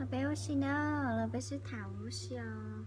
Peb ua si na, los peb sib tham ua si os.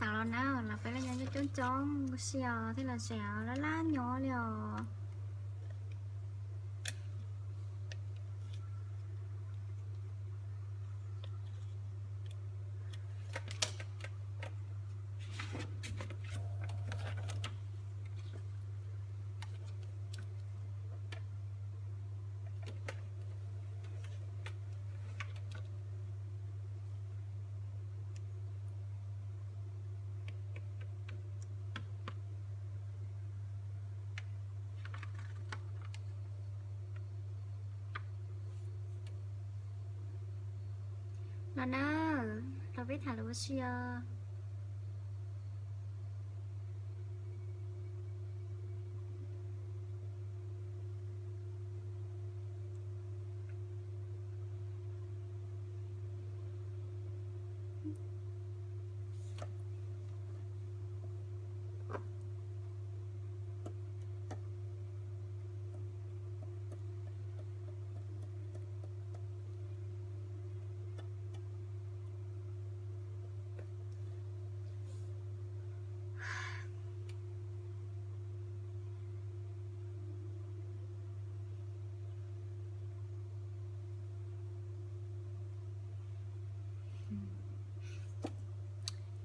Tau los na, los peb los nyob coob coob ua si os, thiaj los tsev laj laj nyob li os. Los na, los peb tham lus ua si os.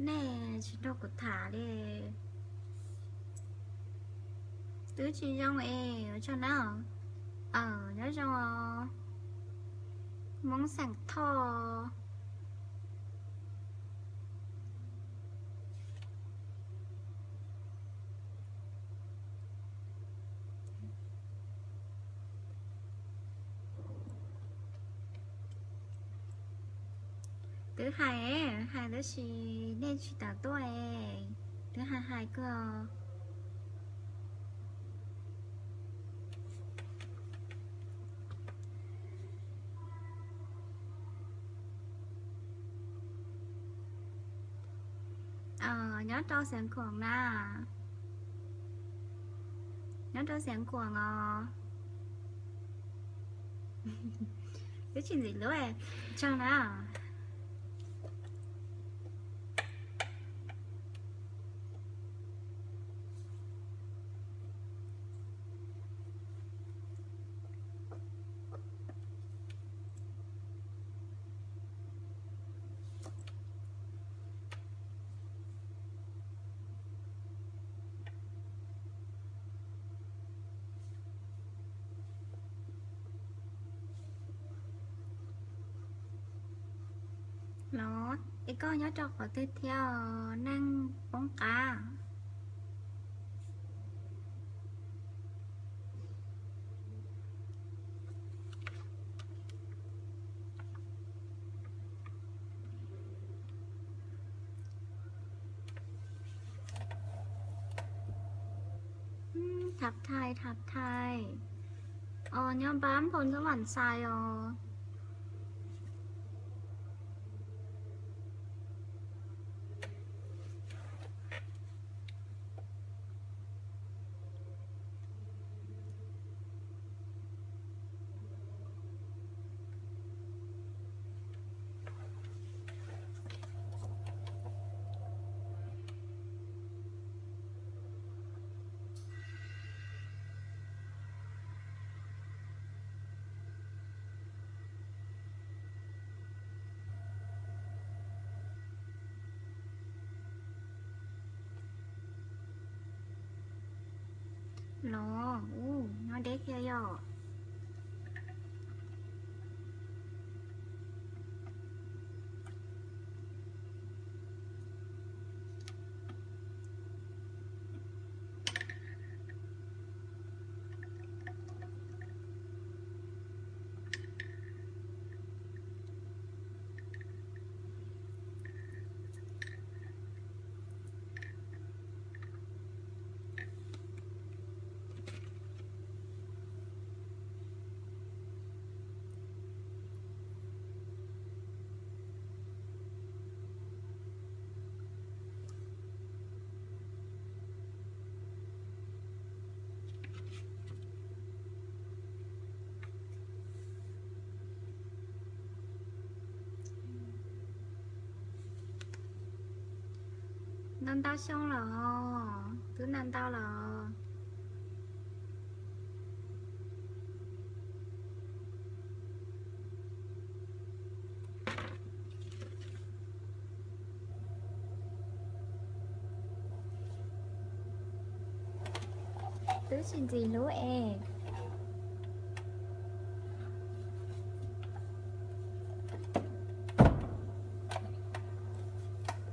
Nej tsis nrog kuv tham li. Twb tsis zoo es ua tsaug na. Nyob zoo os. Hmoob xeem Thoj. Twb hais, hais tab sis nej tsis tau tuaj es. Twb hais hais kawg. Nyob rau Xeev Khuam na. Nyob rau Xeev Khuam os. Twb tsis ntxim lub tsaug na. Los es koj nyob rau qhov twg thiab, neeg poob qab? Thab Thai, Thab Thai. Nyob npab Phoo Xab Vam Xais os. Los, ub, nyob deb thiab yom. Ntau ntau xyoo lawm, twb ntau ntau lawm. Twb tsis ntxim hlub es.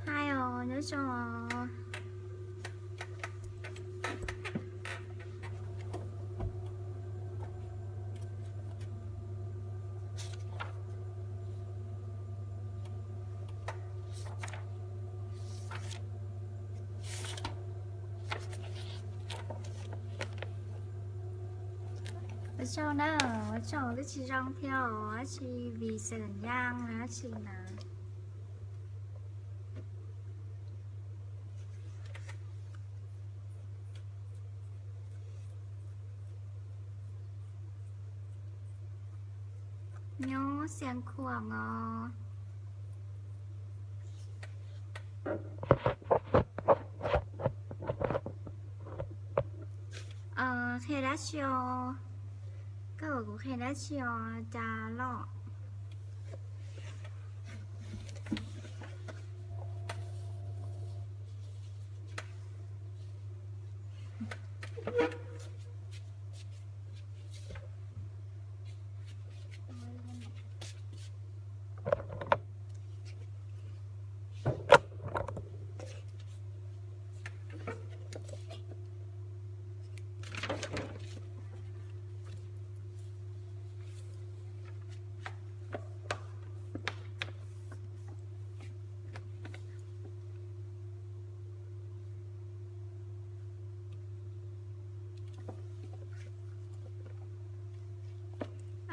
Hais os, nyob zoo. Ua tsaug na, ua tsaug twb tsis zoo thiab os, dab tsi vim xeem yaj dab tsi na. Nyob Xiav Khuam os. Qhia dab tsi os? Koj kom kuv qhia dab tsi os cas loj?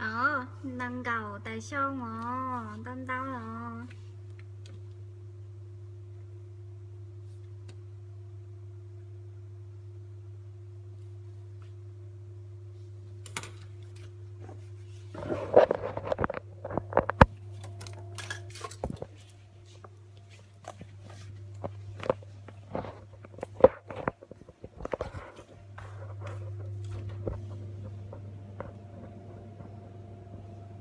Os, nees nkaum tawm xyoo os, ntau ntau los.